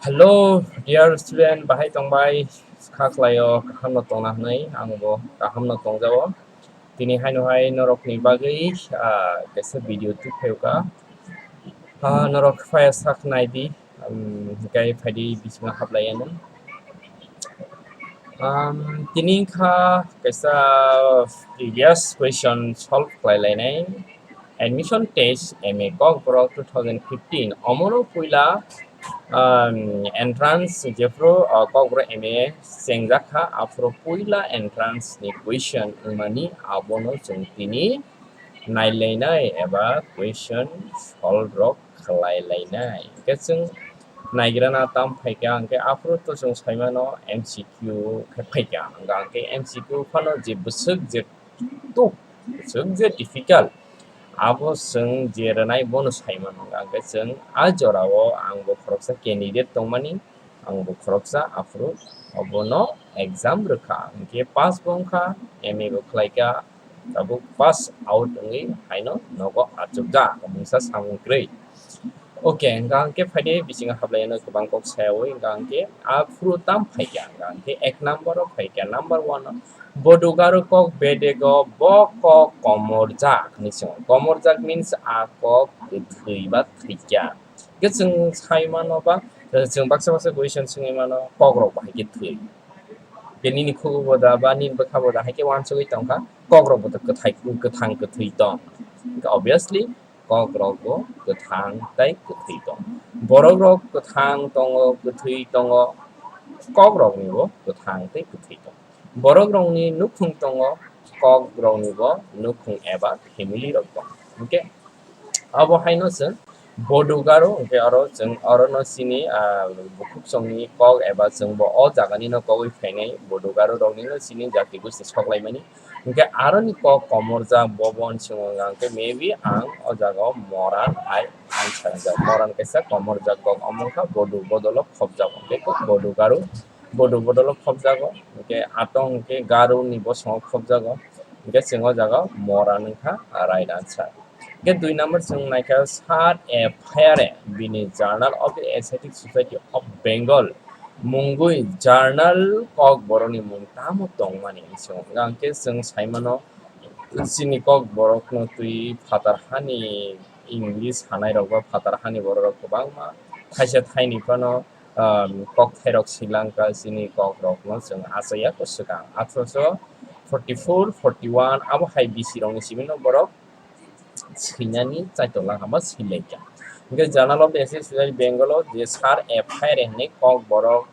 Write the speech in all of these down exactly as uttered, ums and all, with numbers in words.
Hello, dear student, bahai tongbai? Kha khlaio, kaham no tongna hwnwi, ang bo kaham no tongjao. Tini haino hai norok ni bagwi, ah, kaisa video tubphaio ka. Ah, norok phai sak nai di, um, hinkhe phai di bisingo hablai anw. Um, tini kha kaisa previous question solve khlai lainai. Admission test M A Kokborok two thousand fifteen. Omono puila, um, entrance jephru, uh, Kokborok M A chengjak kha, aphuru puila entrance ni question wngmani abono chwng tini nailainai eba question solve rok khlai lainai. Hinkhe chwng naigrana tam phaikha, hinkhe aphuru to chwng saimano M C Q khe phaikha. Hinkhe M C Q phano je bwswk je tuk, bwswk je difficult, abo chwng je rwnai bono saimano. Hinkhe chwng a jorao ang bo khoroksa candidate tongmani, ang bo khoroksa aphuru obono exam rwkha. Hinkhe pass bo wngkha, M A bo khlaikha, tabuk pass out wngwi haino nogo achukjak, mungsa samung kwrwi. Okay, hwnkha hwnkhe phaidi bisingo hablaiano kwbang kok sayawi, hwnkha hwnkhe aphuru tam phaikha, hwnkha hwnkhe ek number o phaikha, number one o Bodugaru kok bedego bo kok komorjak hinwi swngo. Komorjak means a kok kwthwi ba thwikha. Hwnkhe chwng sai mano ba, chwng baksa baksa question swngwi mano, kokrok bahai khe thwi. Tei nini khugo bo da ba nini bwkha bo da hai khe uansugwi tongkha, kokrok bo to kwthai, kwthang kwthwi tong. Hwnkhe obviously kokrok bo kwthang tei kwthwi tong. Borok rok kwthang tongo, kwthwi tongo, kokrok ni bo kwthang tei kwthwi tong. Borok rokni nukhung tongo, kok rokni bo nukhung eba family rok tong. Hwnkhe abo haino chwng Bodugaru, hwnkhe oro chwng orono chini, ah, bukhuk chongni kok eba chwng bo o jaga nino kogwi phainai Bodugaru roknino chini jati gosti soklaimani. Hwnkhe aroni kok komorjak bobo hinwi swngo, hwnkhe maybe ang o jaga o Moran hai ang sanjak. Moran kaisa komorjak kok, omo wngkha Bodu bodolo khopjak, hwnkhe kok Bodugaru. Bodu bodolo khopjago, hwnkhe atong hwnkhe Garu ni bosongo khopjago, hwnkhe chwng o jaga Moran wngkha right answer. Hwnkhe dui number chwng naikha Sir F Hayare bini Journal of the Asiatic Society of Bengal mungwi journal kokborokni mung tamo tongmani hinwi swngo. Hwnkhe chwng saimano chini kokborokno twi phatar hani English sanairok ba phatar hani bororok kwbangma thaisa thaini phano um, kokthairok Sri Lanka chini kokrokno chwng achaiya kwswkang. Athroso forty four, forty one abo hai bisi rokni simi no borok swinani chaito langkha ba swilaikha. Hwnkhe Journal of the Asiatic Society Bengal o je Sir F Hayare hinwi kokborok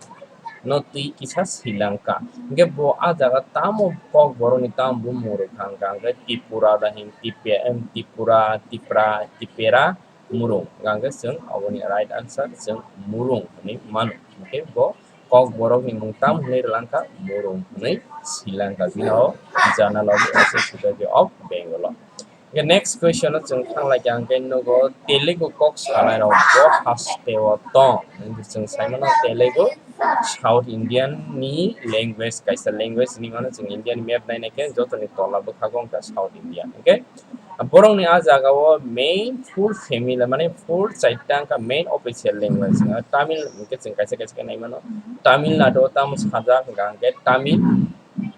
no twi kisa Sri Lanka. Hwnkhe bo a jaga tamo kokborokni tamo bumung rwkha hwnkha hwnkhe Tripura da hin Tipe-, em, Tripura, Tipra, Tipera, Murung. Hwnkhe chwng aboni right answer chwng Murung hinwi mano. Hwnkhe bo kokborokni mung tam hinwi rwlangkha Murung hinwi swilangkha bini o Journal of the Asiatic Society of Bengal o. Hwnkhe next question o chwng thanglaikha hwnkhe nugo Telugu kok sanairok bo hasteo tong. Hwnkhe chwng saimano Telugu South Indian ni language, kaisa language hinwi mano chwng Indian map nainai khe jotoni tola bwkhago wngkha South India. Hwnkhe Borokni a jaga o main four family, mane four chaita wngkha main official language wngkha. Tamil hwnkhe chwng kaisa kaisa khe nai mano. Tamil Nadu o tamo sajak hwnkha hwnkhe Tamil,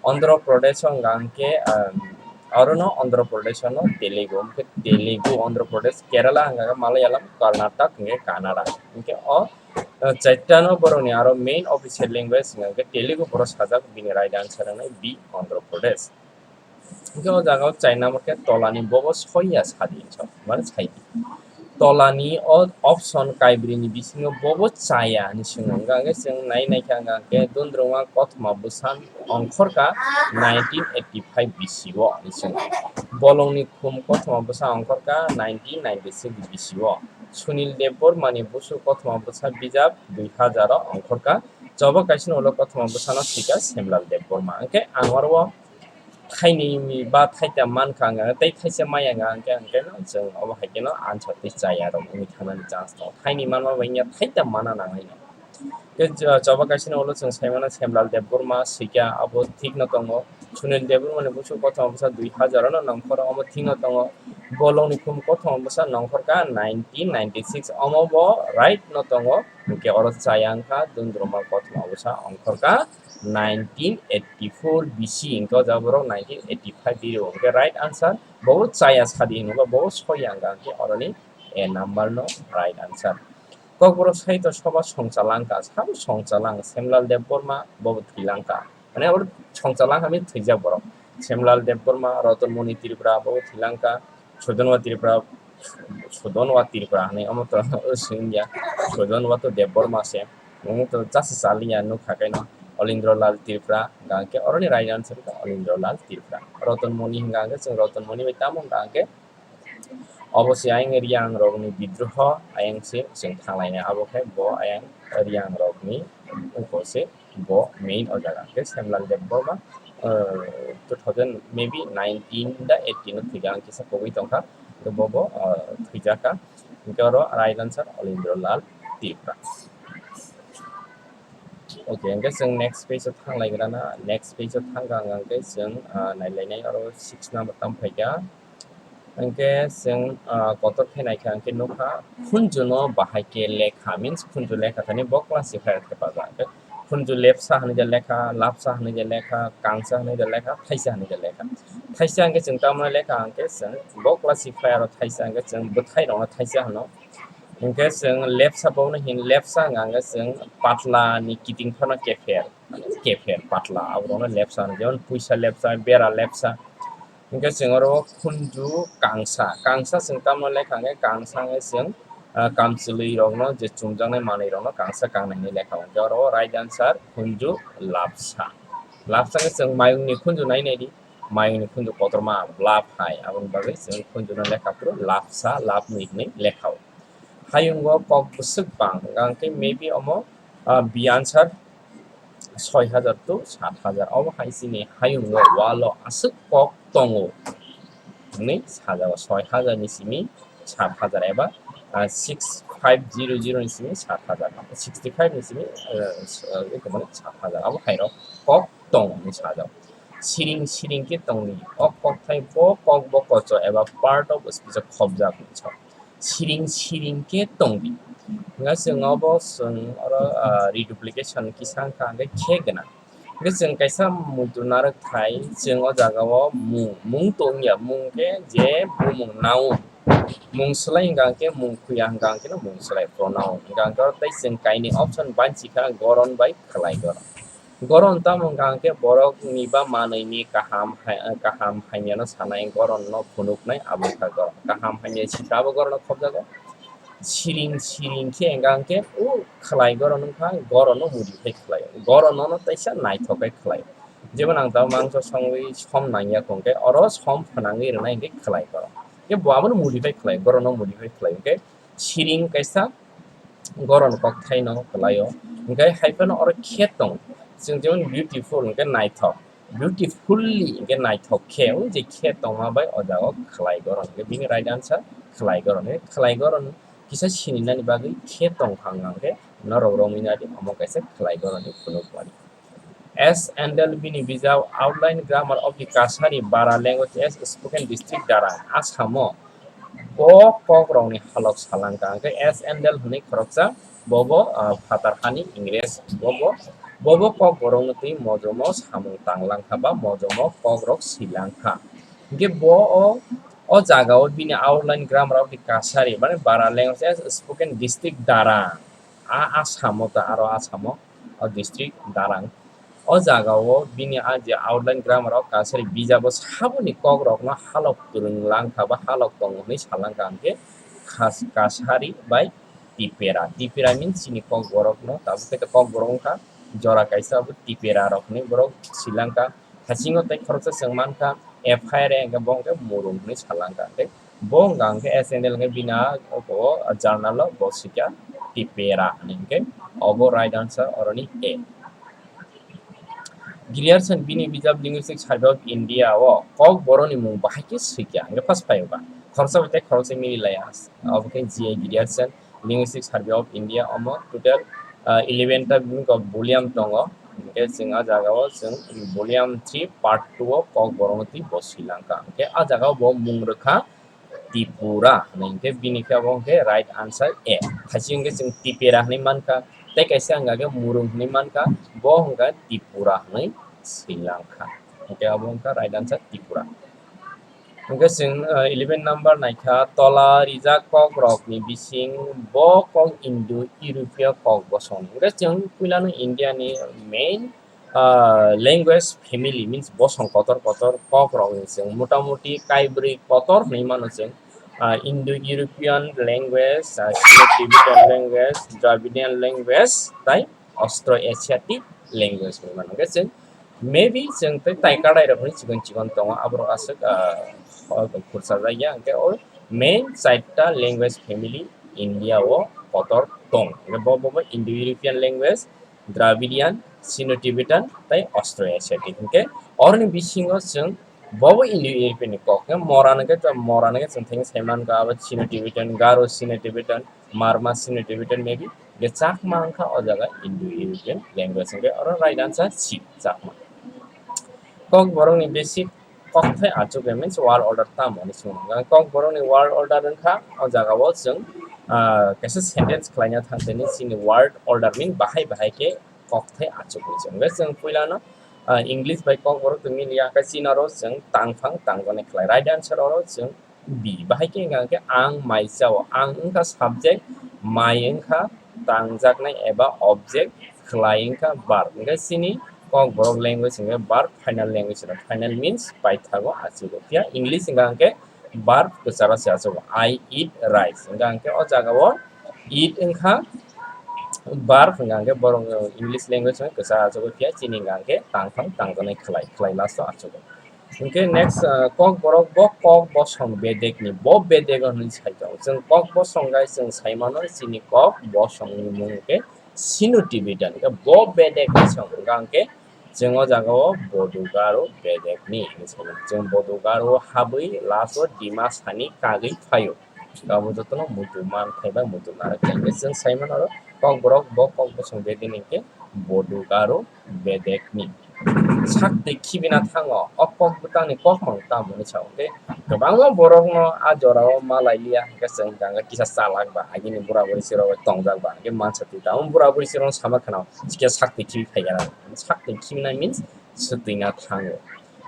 Andhra Pradesh o hwnkha hwnkhe, um, orono Andhra Pradesh o no Telugu, hwnkhe Telugu, Andhra Pradesh, Kerala hwnkha hwnkhe Malayalam, Karnataka hwnkhe Kannada. Hwnkhe o, uh, chaita no borokni aro main official language hwnkha hwnkhe Telugu borok sajak, bini right answer wngnai B, Andhra Pradesh. Hwnkhe o jaga o chai number khe tolani bobo soya sadi hinwi sa, mane saidi. Tolani o option kaibri ni bisingo bobo chaya hinwi swngo. Hwnkha hwnkhe chwng nai naikha hwnkha hwnkhe Dundruma kothoma bwsa ongkhorkha nineteen eighty five bisi o hinwi swngo. Bolongni khum kothoma bwsa ongkhorkha nineteen ninety six bisi o. Sunil Debbarma ni busu kothoma bwsa bijap dui hazar o ongkhorkha. Choba kaisa ni ulo kothoma bwsano swikha Semlal Debbarma. Hwnkhe ang oro o thaini ba thaita mankha hwnkha, tei thaisa maya hwnkha, hwnkhe, hwnkhe no chwng obo hai kheno answer tei chaya rok wngwi thangnani chance tongo. Thaini manma bai wngya thaita mana nangnai no. Tei cho-, choba kaisa ni ulo chwng sai mano Semlal Debbarma swikha, abo thik no tongo. Sunil Debbarma ni busu kothoma bwsa dui hazar no nongkhor, omo thik no tongo. Bolong ni khum kothoma bwsa nongkhor kha nineteen ninety six, omo bo right no tongo. Hwnkhe oro chaya wngkha Dundruma kothoma bwsa ongkhor kha nineteen eighty four B C, hwnkhe o jaga borok nineteen eighty five biri o. Hwnkhe right answer bo chaya sadi hinwi bo soya wngkha, hwnkhe oroni A number no right answer. Kokborok Sahitya Sabha songchalangkha, sabo songchalang, Semlal Debbarma bobo thwilangkha. Mane oro songchalangkha means thwijak borok. Semlal Debbarma, Ratan Moni Tripura bobo thwilangkha, Sudonwa Tripura, Sudonwa Tripura hinwi omo to swngya, Sudonwa to Debbarma se, omo to chasa chaliya nukha kaino, Olindra Lal Tripura, hwnkhe oroni right answer kha Olindra Lal Tripura. Ratan Moni hwnkha hwnkhe chwng Ratan Moni bai tamo hwnkha hwnkhe Obo se ayang Riang rokni bidroho ayang se chwng thanglainai, abo khe bo ayang Riang rokni uko se bo main o jaga. Hwnkhe Semlal Debbarma, uh, two thousand maybe nineteen da eighteen o thwikha, ang kisa kogwi tongkha, hwnkhe bo bo, uh, thwijakha. Hwnkhe oro right answer Olindra Lal Tripura. Okay, hwnkhe chwng next page o thanglaigrana, next page o thangkha hwnkhe chwng, ah, nailainai oro six number tam phaikha. Hwnkhe chwng, ah, kotor khe naikha hwnkhe nukha, khunju no bahai khe lekha, means khunju lekha thani bo classify khe pajak. Hwnkhe khunju lepsa hinwi je lekha, lapsa hinwi je lekha, kangsa hinwi je lekha, thaisa hinwi je lekha. Thaisa hwnkhe chwng tamo lekha hwnkhe chwng bo classify aro thaisa hwnkhe chwng bwthai rokno thaisa hwno. Hwnkhe chwng lepsa bono hin lepsa hwnkha hwnkhe chwng patla ni kiting phano kepher, kepher patla aborokno lepsa hwno, jemon puisa lepsa, bera lepsa. Hwnkhe chwng oro khunju kangsa, kangsa chwng tamo lekha hwnkhe kangsa hwnkhe chwng, ah, kamchwlwi rokno je chumjaknai manwi rokno kangsa kangnai hinwi lekha. Hwnkhe oro right answer khunju lapsa. Lapsa khe chwng mayungni khunju nai naidi, mayungni khunju kotorma blap hai, aboni bagwi chwng khunjuno lekha phuru lapsa, lapnwi hinwi lekha-o. Hayungo kok bwswk bang, hwnkha hwnkhe maybe omo, ah, B answer soi hajar to sat hajar. Obo hai chini hayungo walo aswk kok tongo hinwi sajago, soi hajar ni simi sat hajar eba, ah, six five zero zero ni simi sat hajar, sixty five ni simi, ah, s-, ah, eko mane sat hajar. Abo hai rok kok tongo hinwi sajago. Siring siring khe tongdi. O kokthai bo kok bo kocho eba part of speech o khopjak hinwi sao. Siring siring khe tongdi. Hwnkhe chwng obo chwng oro, ah, reduplication kisa wngkha hwnkhe khe gwnang. Hwnkhe chwng kaisa muitu narwk thai, chwng o jaga o mung, mung tongya, mung khe je bumung noun. Mung swlai hwnkha hwnkhe mung khuya hwnkha hwnkhe no mung swlai pronoun. Hwnkha hwnkhe oro tei chwng kainwi option banchikha goron bai khwlai goron. Goron tamo hwnkha hwnkhe borokni ba manwini kaham hai-, kaham hamyano sanai, goronno phunuknai abo wngkha goron. Kaham hamya sitra abo goronno khopjago. Siring siring khe hwnkha hwnkhe o khwlai goron wngkha, goronno modify khwlaio. Goronno teisa naithok khe khwlaio. Jemon ang tabuk mangso songwi som nangya khe hwnkhe oro som phnangwi rwnai hwnkhe khwlai goron. Khe bo abono modify khwlai, goronno modify khwlai hwnkhe siring kaisa goron kokthaino kwlaio. Hwnkhe hai phano oro khe tong. Chwng jemon beautiful hwnkhe naithok. Beautifully hwnkhe naithok khe, o je khe tongma bai o jaga o khwlai goron. Hwnkhe bini right answer khwlai goron. Hwnkhe khwlai goron kisa sininani bagwi khe tongkha hwnkhe norok romwi nadi, omo kaisa khwlai goron ni phunukmani. S Handel bini bijap Outline Grammar of the Kachari Bara Language as Spoken District Darang, Asamo bo kokrokni halok salangkha. Hwnkhe S Handel hwnwi khoroksa, bobo, ah, phatar hani Ingres, bobo, bobo kokborokno twi mojomo samung tanglangkha ba mojomo kokrok swilangkha. Hwnkhe bo o, o jagao bini Outline Grammar of the Kachari, mane Bara Language as Spoken District Darang, a, Asamo ta aro Asamo, o district Darang. O jagao bini a je Outline Grammar of Kachari bijabo saboni kokrokno halok kwrwng langkha ba halok tongo hwnwi salangkha hwnkhe Khas-, Kachari bai Tipera. Tipera means chini kokborokno, tabuk khe kokborok wngkha, jora kaisa abo Tipera rok hwnwi borok swilangkha. Hasingo tei khoroksa chwng mankha, F I R A hwnkhe bo hwnkhe Murung hwnwi salangkha. Tei bo wngkha hwnkhe S N L hwnkhe bini a, o, o, journal o bo swikha Tipera hwnwi hwnkhe obo right answer oroni A. Grierson bini bijap Linguistic Survey of India o kokborokni mung bahai khe swikha, hwnkhe first phaio ba. Khoroksa bai tei khoroksa mili laya. Obo khe G I Grierson, Linguistic Survey of India, omo total, ah, eleven ta bini kok volume tongo. Hwnkhe chwng a jagao chwng volume three part two o Kokborok no twi bo swilang kha. Hwnkhe a jagao bo mung rwkha Tripura hwnwi. Hwnkhe bini khe abo hwnkhe right answer A. Khachi hwnkhe chwng Tipera hwnwi mankha, tei kaisa hwnkha khe Murung hwnwi mankha, bo hwnkha Tripura hwnwi swilang kha. Hwnkhe abo hwnkha right answer Tripura. Hwnkhe chwng, uh, eleven number naikha, tola rijak kokrokni bising bo kok Indo-European kok bosong. Hwnkhe chwng puilano India ni main, uh, language family means bosong kotor kotor kokrokni chwng motamuti kaibrwi kotor hwnwi mano chwng, uh, Indo-European language, uh, Sino-Tibetan language, Dravidian language, tai Austro-Asiatic language hwnwi mano. Hwnkhe chwng maybe chwng tei tai kadai rok hwnwi chikon chikon tongo, aborok aswk, ah, khursa jakya. Hwnkhe o main chaita language family India o kotor tong. Hwnkhe bo, bo, bo Indo-European language, Dravidian, Sino-Tibetan tei Austro-Asiatic. Hwnkhe oroni bisingo chwng bo, bo Indo-European ni kok. Hwnkhe Moran hwnkhe to, Moran hwnkhe chwng thengwi sai mankha abo Sino-Tibetan, Garo Sino-Tibetan, Marma Sino-Tibetan maybe. Hwnkhe Chakma wngkha o jaga Indo-European language, hwnkhe oro right answer C, Chakma. Kokborokni basic kokthai achukya means word order tamo hwnwi swngmano. Kokborokni word order wngkha o jagao chwng, ah, kaisa sentence khlaina thangtani chini word order mean bahai bahai khe kokthai achukya. Hwnkhe chwng puilano, ah, English bai Kokborok tongmani ya, hwnkhe chini oro chwng tangphang tangjaknai khlai. Right answer oro chwng B. Bahai khe wngkha hwnkhe ang mai chao. Ang wngkha subject, mai wngkha tangjaknai eba object, khlai wngkha verb. Hwnkhe chini Kokborok language hwnkhe verb final language rok. Final means paithago achugo. Phiya English wngkha hwnkhe verb kwcharo se achugo. I eat rice. Wngkha hwnkhe o jagao eat wngkha verb, wngkha hwnkhe borok English language hwnkhe kwcharo achugo. Phiya chini wngkha hwnkhe tangphang tangjaknai khlai, khlai last o achugo. Hwnkhe next, ah, Kokborok bo kok bosong bedekni, bo bedek hwnwi sai tongo. Chwng kok bosong gai chwng sai mano chini kok bosongni mung hwnkhe Sino-Tibetan. Hwnkhe bo bedekni song hwnkha hwnkhe chwng o jagao Bodu Garo bedekni hwnwi sai mano. Chwng Bodu Garo habwi last o Dima sani kagwi phaio. Abo jotono muitu man phaiba muitu narwk khe hwnkhe chwng sai mano oro Kokborok bo kok bosong bedekni hwnkhe Bodu Garo bedekni. Sak twi khibina thango, o kok bwtangni kokmung tamo hwnwi sa hwnkhe kwbangma borokno a jorao ma lai liya, hwnkhe chwng hwnkha kisa chalak ba, agini bura buri sirok bai tongjak ba, hwnkhe mansa twi tamo bura buri sirokno sama khna, chikhe sak twi khibi phaikha, sak twi khibina means swtwina thango.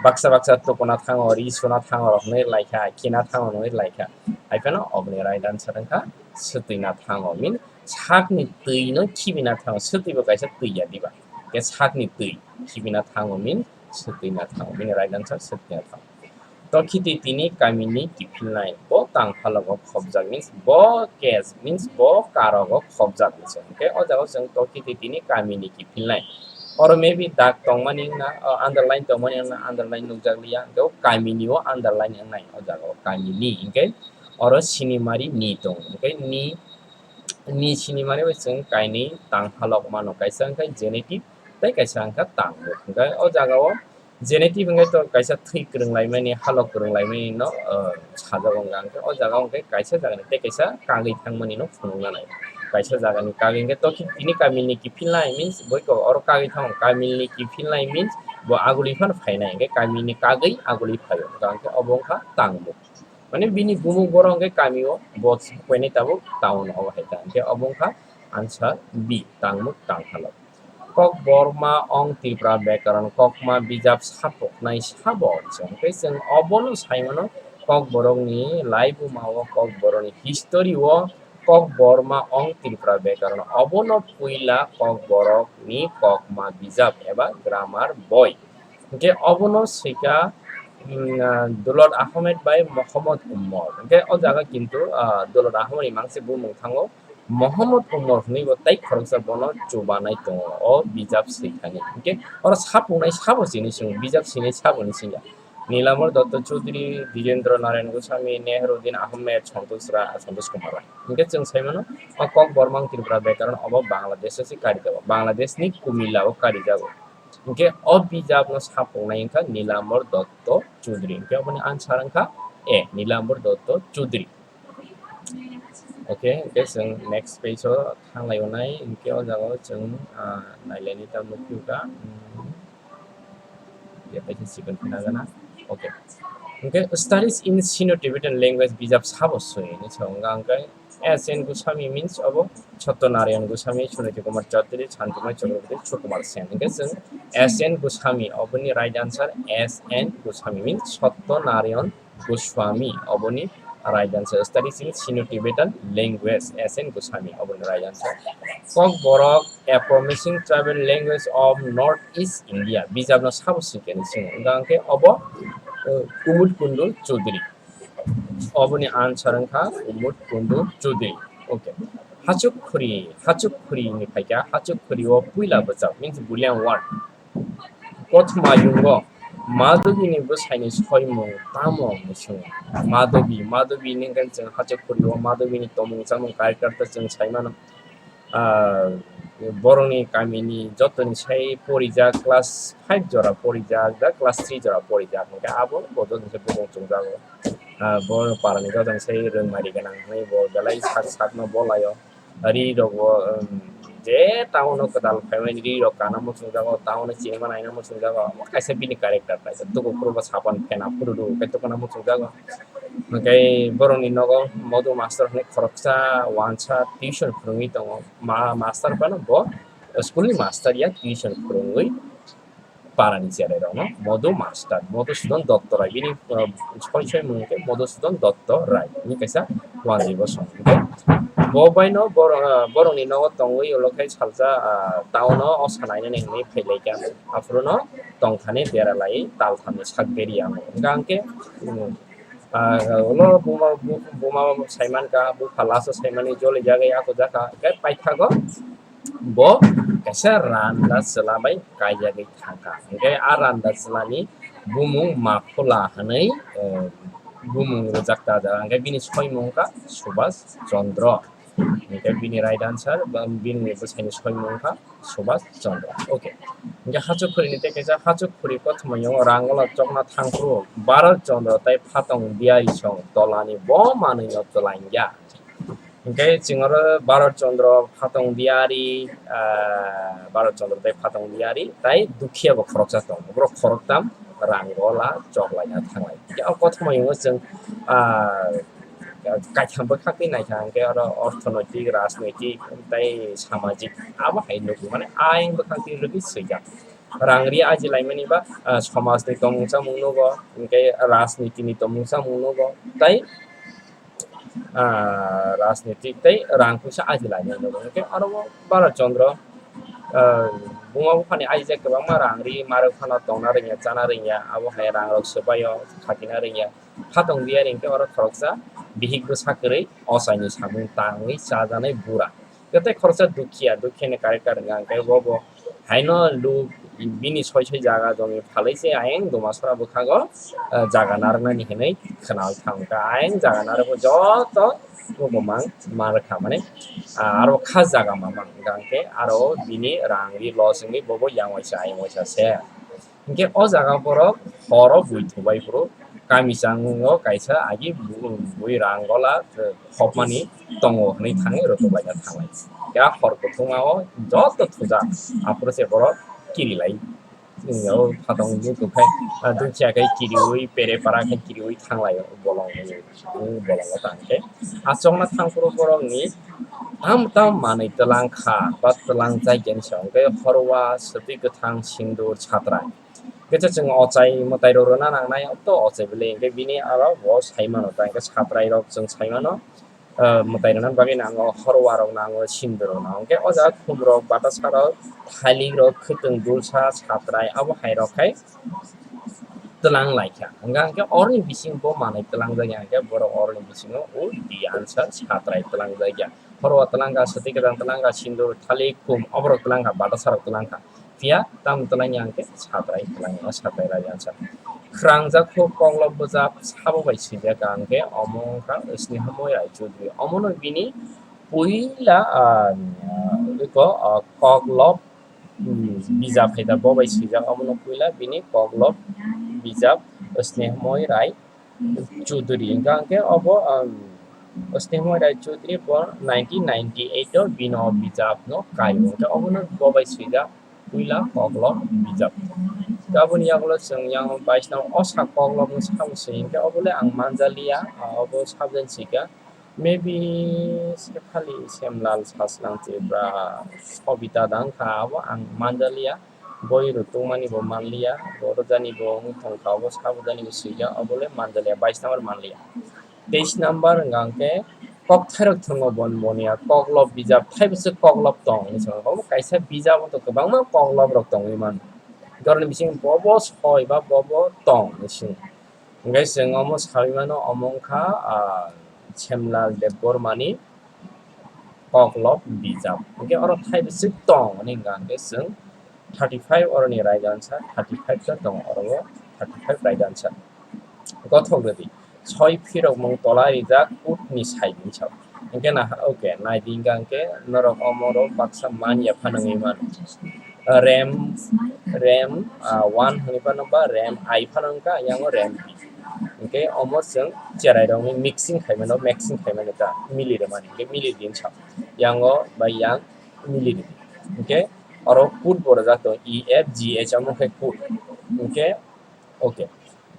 Baksa baksa tukuna thango, ri suna thango rok hwnwi laikha, khina thango hwnwi laikha. Haiphano oboni right answer wngkha swtwina thango, means sakni twino khibina thango, swtwi bo kaisa twi ya diba. Ke sakni twi khibina thango means swtwina thango. Bini right answer swtwina thango. Tokhiti tini kamini kiphilnai. Bo tang phalogo khobjak means bo case means bo karogo khobjak means. Hwnkhe o jaga chwng tokhiti tini kamini kiphilnai. Oro maybe dak tongmani wngna, o underline tongmani wngna underline nukjak liya. Hwnkhe o kamini o underline wngnai o jaga o kamini. Hwnkhe oro sinimari ni tongo. Hwnkhe ni ni sinimari bai chwng kainwi tang phalok mano, kaisa wngkha genitive tei kaisa wngkha tangmuk. Hwnkhe o jagao genitive hwnkhe to kaisa thwi kwrwng laimani, halok kwrwng laimani no, uh, sajago wngkha. Hwnkhe o jaga hwnkhe kaisa jagani tei kaisa kagwi thangmani no phunukna nai. Kaisa jagani kagwi hwnkhe to tini kamini kiphilnai means boiko oro kagwi thango, kamini kiphilnai means bo aguli phano phainai, hwnkhe kamini kagwi aguli phaio, hwnkhe obo wngkha tangmuk. Mane bini bumung borok hwnkhe kamio, bo koinai tabuk town o hai ta. Hwnkhe obo wngkha answer B, tangmuk tangphalok. Kokborma ong Tripura bekaron kokma bijap sapoknai sabo hwnwi. Hwnkhe chwng obono sai mano, Kokborokni laibuma o, Kokborokni history o, Kokborma ong Tripura bekaron obono puila Kokborokni kokma bijap eba grammar boi. Hwnkhe obono swikha, mm, ah, Dulot Ahmed bai Mohammad Umar. Hwnkhe o jaga kintu, ah, Dulot Ahmed ni mangse bumung thango. Mohammad Umar hwnwi bo tei khoroksa bono chubanai tongo o bijap swikha ni. Hwnkhe oro sapungnai sabo chini swngo, bijap swinai sabo ni swngya. Nilamor Dotto Chaudhary, Dijendra Narayan Goswami, Nehruddin Ahmed, Santosh Ra-, Santosh Kumar Rai. Hwnkhe chwng sai mano, o Kokborma ong Tripura bekaron obo Bangladesh o se karijago. Bangladesh ni Kumilla o karijago. Hwnkhe o bijapno sapungnai wngkha Nilamor Dotto Chaudhary. Hwnkhe oboni answer wngkha A, Nilamor Dotto Chaudhary. Okay, hwnkhe chwng next page o thanglai wnai, hwnkhe o jaga o chwng, ah, nailaini ta nukphio ka, mm, ya paisa chikon khna gana. Okay. Hwnkhe Studies in Sino-Tibetan Language bijap sabo swi hinwi swngo, hwnkhe S N Goswami means obo Satya Narayan Goswami, Suniti Kumar Chaudhary, Shantimai Chakraborty, Sukumar Sen. Hwnkhe chwng S N Goswami, oboni right answer S N Goswami means Satya Narayan Goswami, oboni right answer. Studies in Sino-Tibetan Language, S N Goswami, oboni right answer. Kokborok, A Promising Tribal Language of North East India, bijapno sabo swi khe hinwi swngo. Hwnkhe obo, uh, Kumud Kundu Chaudhary. Oboni answer wngkha Kumud Kundu Chaudhary. Okay. Hachuk khuri, hachuk khuri ni phaikha, hachuk khuri o puila bwchap means Boolean word. Kothoma yungo Madhabi ni bwsai ni soimung tamo hinwi swngo. Madhabi, Madhabi ni hwnkhe chwng hachuk khuri o Madhabi ni tongmung chamung character ta chwng sai mano. Ah, borokni kamini jotoni sai porijak, class five jora porijak, da class three jora porijak, hwnkhe abo bo jotoni sai bukung chwngjago. Ah, bo parani jotoni sai rwngmari gwnang hinwi bo belai sak sakno bolaio. Ri rok bo, um, je town o kwtal phaimani ri rok kana muchungjago, town o chini ma naina muchungjago, omo kaisa bini character kaisa tukuphuru bo sapan phena phuru rw khe tukuna muchungjago. Hwnkhe borokni nogo Modu Master hwnwi khoroksa wansa tuition phwrwngwi tongo. Ma-, master phano bo school ni master ya, tuition phwrwngwi parani cherai rokno Modu Master, Modu Sudan Dotto Rai, bini, uh, soi soi mung khe Modu Sudan Dotto Rai, bini kaisa wanjwi bosong. Bo baino bor-, uh, borokni nogo tongwi ulo khai salsa, uh, town o osa nainani hinwi phailaikha. Aphuru no tongthani dera lai talthamni sak beri ango. Hwnkhe ang khe, um, Ah, ulo buma, bu-, buma saiman ka, bupha laso saimani joli jagwi ako jaka, hwnkhe paithago bo kaisa randa chwla bai kaijagwi thangkha. Hwnkhe a randa chwlani bumung Maphula hwnwi, eh, bumung rwjak ta jaga. Hwnkhe bini soimung wngkha Subhas Chandra. Hwnkhe bini right answer, ba bini bwsaini soimung wngkha Subhas Chandra. Okay. Hwnkhe hachuk khuri ni tei kaisa hachuk khuri kothoma yungo Rangola chokna thangphuru Bharat Chandra tei Phatong Diari song tolani bo manwi no twlaingya. Hwnkhe chwng oro Bharat Chandra, Phatong Diari, ah, Bharat Chandra tei Phatong Diari tei Dukhiya bo khoroksa tongo. Borok khoroktam Rangola choklaina thanglai. Hwnkhe o kothoma yungo chwng, ah, kaitham bwkhak twi naikha hwnkhe oro orthonoitik, rajnoitik tei samajik abo hai nukgo, mane ayang bwkhak twi rwgwi swijak. Rang ri aji laimani ba, ah, somajni tongmung chamung nugo, hwnkhe rajnitini tongmung chamung nugo, tei, ah, rajnitik tei rang puisa aji laimani nugo. Hwnkhe aro o Bharat Chandra, ah, buma buphani aijak kwbangma rang ri marwk phano tongna rwngya, chana rwngya, abo hai rang rok swbaio, khakina rwngya. Phatong Diari hwnkhe oro khoroksa bihik bwsa kwrwi ochaini samung tangwi chajaknai bura. Tei khoroksa Dukhiya, Dukhiya ni character wngkha hwnkhe bo bo haino lu bini soi soi jaga jomi phalwi se ayang Dumasora bwkhago, ah, jaga narwknani hinwi khwnawi thangkha. Ayang jaga narwkgo joto bumang manrwkha, mane, ah, aro kha jaga mamang hwnkha hwnkhe aro bini rang ri loss wngwi bo bo yang waisa ayang waisa se. Hwnkhe o jaga borok horo bui thubai phuru kami chango kaisa agi bu-, bui rang gola, eh, khopmani tongo hwnwi thangwi rwtublaina thanglai. Hwnkhe a hor kuthuma o joto thujak, aphuru se borok kirilai. Chwng o phatong ni bukhai, ah, Dukhiya khai kiriwi, Perepara khai kiriwi thanglai o bolong, o bolongo tang khe. Achukna thangphuru borokni tam tam manwi twlang kha ba twlang jai khe se hwnkhe horwa, swtwi kwthang, sindur, satrai. Khe chwng ochai mwtai rok rwna nangnai, to ochai bwle hwnkhe bini aro bo sai mano, ta hwnkhe satrai rok chwng sai mano, ah, mwtai rwna bagwi nango, horwa rok nango, sindur rok nango. Hwnkhe o jaga khum rok, batasa rok, thailik rok, khwtwng dulsa, satrai, abo hai rok khai twlang lai kha. Hwnkha hwnkhe oroni bisingo bo manwi twlang jak ya hwnkhe borok oroni bisingo o di answer satrai twlang jak ya. Horwa twlang kha, swtwi kwthang twlang kha, sindur, thalik, khum, oborok twlang kha, batasa rok twlang kha. Phiya tamo twlang ya hwnkhe satrai twlang ya, satrai lai ya sa. Khrangjak kho koklop bwjak sabo bai swijak kha hwnkhe omo wngkha Snehamoi Rai Chudri. Omono bini puila, ah, iko, ah, koklop, hmm, bijap hai da bo bai swijak, omono puila bini koklop bijap Snehamoi Rai Chudri. Hwnkha hwnkhe obo, um, O Snehomoy Rai Chaudhary bo nineteen ninety-eight o bini o bijap no kai o. Hwnkhe obono bo bai swijak puila koklop bijap. Aboni yagulo chwng yang bais nang o sak koklop no sabo se hwnkhe obo le ang manjaliya, obo subject sika. Maybe Sephali Semlal Saslang Tripura, Sobita dang kha abo ang manjaliya. Boi rwtwkmani bo manliya, bo rwjani bo wng tongkha, obo sabo jani bo swijak, obo le manjaliya, bais number manliya. Teis number hwnkha hwnkhe kokthairok thwngwi bon boniya, koklop bijap, thaibo se koklop tong hinwi swngo. Obo kaisa bijap o to kwbangma koklop rok tongwi mano. Jorni bisingo bobo soi ba bobo tong hinwi swngo. Hwnkhe chwng omo saui mano, omo wngkha, ah, Semlal Debbarmani koklop bijap. Hwnkhe oro thaibo se tong hinwi hwnkha hwnkhe chwng thirty five oroni right answer, thirty five khe tongo oro o thirty five right answer. Gothok rwdi, soi phirokmung tola rijak kutni side ni sao. Hwnkhe na, okay, naidi hwnkha hwnkhe norok omo oro baksa manya phano wngwi mano. Rem, rem, ah, one hwnwi phano ba rem I phano wngkha, yango rem B. Hwnkhe omo chwng cherai rokni mixing khai mano, mixing khai mano ta, mili rwmani, hwnkhe mili di wngsa. Yango bai yang mili rwdi. Hwnkhe oro code bo rwjak tongo, E F G H, omo khe code. Hwnkhe, okay.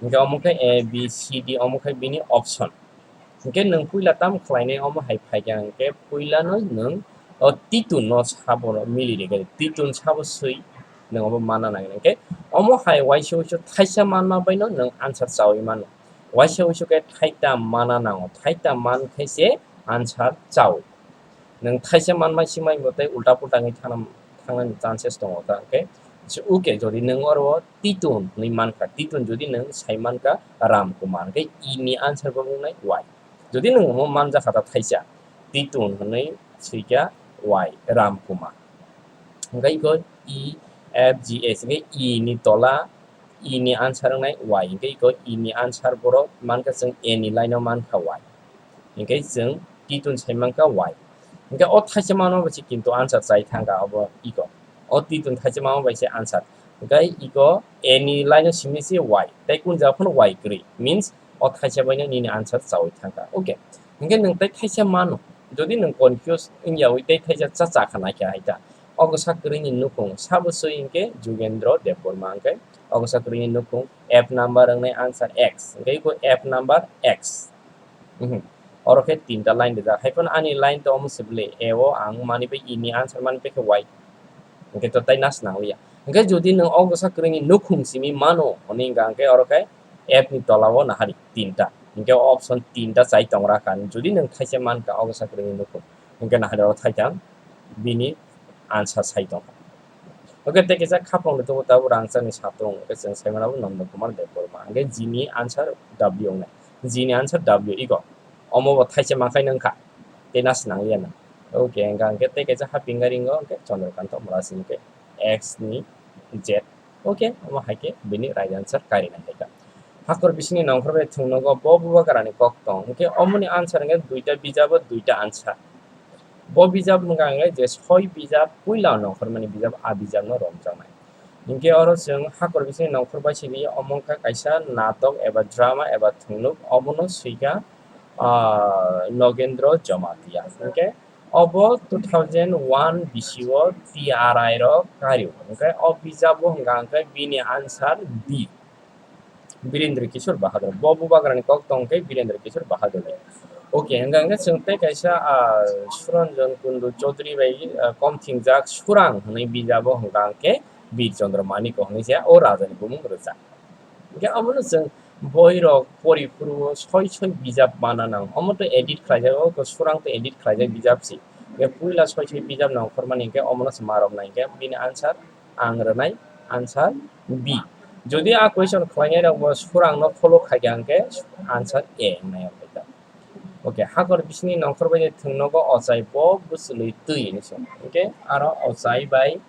Hwnkhe omo khe A B C D, omo khe bini option. Hwnkhe nwng puila tamo khlainai, omo hai phaikha hwnkhe puilano nwng o titun no sabo mili rikha, titun sabo swi nwng obo manna nangya. Hwnkhe omo hai waisa waisa thaisa manma baino nwng answer chaui mano. Waisa waisa khe thaita manna nango, thaita man khe se answer chaui. Nwng thaisa manma simai bo tei ulta pulta wngwi thangna, thangnani chances tongo ta, hwnkhe, okay, jodi nwng oro titun hwnwi mankha, titun jodi nwng sai mankha Ram Kumar, hwnkhe E ni answer bo wngnai Y. Jodi nwng omo manjakha ta thaisa, titun hwnwi swikha Y, Ram Kumar. Hwnkhe iko E F G H, hwnkhe E ni tola, E ni answer wngnai Y, hwnkhe iko E ni answer borok mankha chwng A ni line o mankha Y. Hwnkhe chwng titun sai mankha Y. Hwnkhe o thaisa manma bai se kintu answer chai thangkha obo iko. O titun thaisa manma bai se answer. Hwnkhe iko A ni line o simi se Y. Tei kun jaga phano Y kwrwi. Means o thaisa baino nini answer chaui thangkha. Okay. Hwnkhe nwng tei thaisa mano. Jodi nwng confuse wngyaui tei thaisa cha cha kha naikha hai ta. Ogosa kwrwini nukhung sabo swi hwnkhe Jugendra Debbarma hwnkhe. Ogosa kwrwini nukhung F number wngnai answer X. Hwnkhe iko F number X. Mhm. Oro khe tinta line rijak. Hai phano ani line to omo se bwle. A o ang mani bai E ni answer mani bai khe Y. Hwnkhe to tai nas nang liya. Hwnkhe jodi nwng o bwsa kwrwini nukhung simi mano, hwnwi hwnkha hwnkhe oro khe F ni tola o nahari tinta. Hwnkhe option tinta chai tong rakha. Jodi nwng thaisa mankha o bwsa kwrwini nukhung, hwnkhe nahari oro thaitham bini answer sai tongkha. Hwnkhe tei kisa khapang rwtwi tabuk rangchakni satung, hwnkhe chwng sai mano bo Nanda Kumar Debbarma. Hwnkhe G ni answer W wngnai. G ni answer W iko. Omo bo thaisa mankhai nw wngkha. Tei nas nang liya na. Okay, hwnkha hwnkhe tei kaisa hapinga ringo hwnkhe Chandrakanta Murasing hwnkhe X ni Z. Okay, omo hai khe bini right answer kari nai hai kha. Hakor bisingni nongkhor bai thwngnogo bo bubagrani kok tong. Hwnkhe omoni answer hwnkhe duita bijabo duita answer. Bo bijab wngkha hwnkhe je soi bijab puila nongkhormani bijab, a bijabno romjaknai. Hinkhe oro chwng hakor bisingni nongkhor bai sidi omo wngkha kaisa natok eba drama eba thwnglwk, obono swikha, ah, Nogendra Jamatia. Hinkhe obo two thousand one bisio T R I rok kario. Hinkhe o bijabo hwnkha hwnkhe bini answer D. Birendra Kishore Bahadur. Bo bubagrani kok tong khe Birendra Kishore Bahadur. Okay, hwnkha hwnkhe chwng tei kaisa, ah, Suranjan Kundu Chaudhary bai, ah, kom thingjak Surang hwnwi bijabo hwnkha hwnkhe Bir Chandra Manik hwnwi se o rajani bumung rwjak. Hwnkhe omono chwng boirok pori phuru o soi soi bijap mana nang. Omo to edit khlaijak, o Surang to edit khlaijak bijap si. Hwnkhe puila soi soi bijap nongkhormani hwnkhe omono se marok nai hwnkhe bini answer ang rwnai answer B. Jodi a question khlainai rok bo Surang no follow khaikha hwnkhe answer A wngnai ang khaikha. Okay, hakor bisingni nongkhor bai thwngnogo ochai bo bwchwlwi twi hinwi song. Hwnkhe aro ochai bai,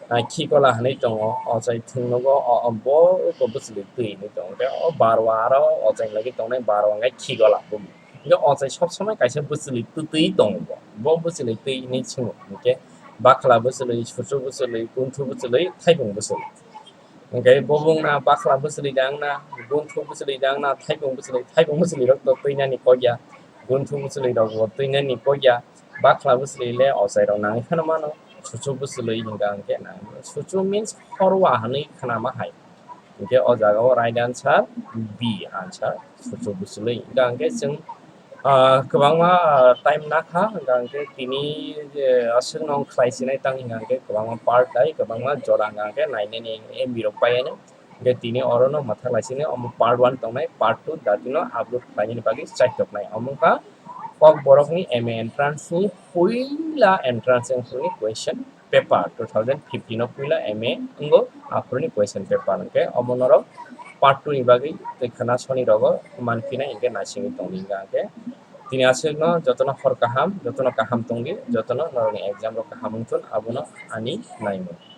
ah, khikola hinwi tongo, ochai thwngnogo o, o bo eko bwchwlwi twi hinwi tongo. Hwnkhe o barwa aro ochai logwi tongnai barwa hwnkhe khikola bo. Hwnkhe ochai sob somoi kaisa bwchwlwi twi twi tongo bo. Bo bwchwlwi twi hinwi swngo. Hwnkhe bakhla bwchwlwi, suchu bwchwlwi, kunthu bwchwlwi, thaipung bwchwlwi. Hwnkhe bo wngna bakhla bwchwlwi da wngna, gunthu bwchwlwi da wngna, thaipung bwchwlwi, thaipung bwchwlwi rok to twinani kok ya. Gunthu bwchwlwi rok bo twinani kokya, bakhla bwchwlwi le ochai rok nangwi kheno mano, suchu bwchwlwi hwnka hwnkhe nang. Suchu means horwa hwnwi khnama hai. Hwnkhe o jaga o right answer B answer, suchu bwchwlwi. Hwnka hwnkhe chwng, ah, kwbangma, ah, time nakha, hwnka hwnkhe tini je aswkno khlai sinai tang hwnka hwnkhe kwbangma part dai, kwbangma jora hwnka hwnkhe nainani M B rok pai ani. Hwnkhe tini orono mwthak lai sini omo part one tongnai, part two datino upload khlainani bagwi chaitoknai. Omo wngkha Kokborokni M A entrance ni puila entrance wngphuruni question paper, two thousand fifteen o puila M A wngo aphuruni question paper. Hwnkhe omo norok part two ni bagwi tei khana soni rogo manphinai hwnkhe naisingwi tongdi hwnkha hwnkhe tini aswkno jotono hor kaham, jotono kaham tongdi, jotono norokni exam rok kaham wngthun, abono ani naimung.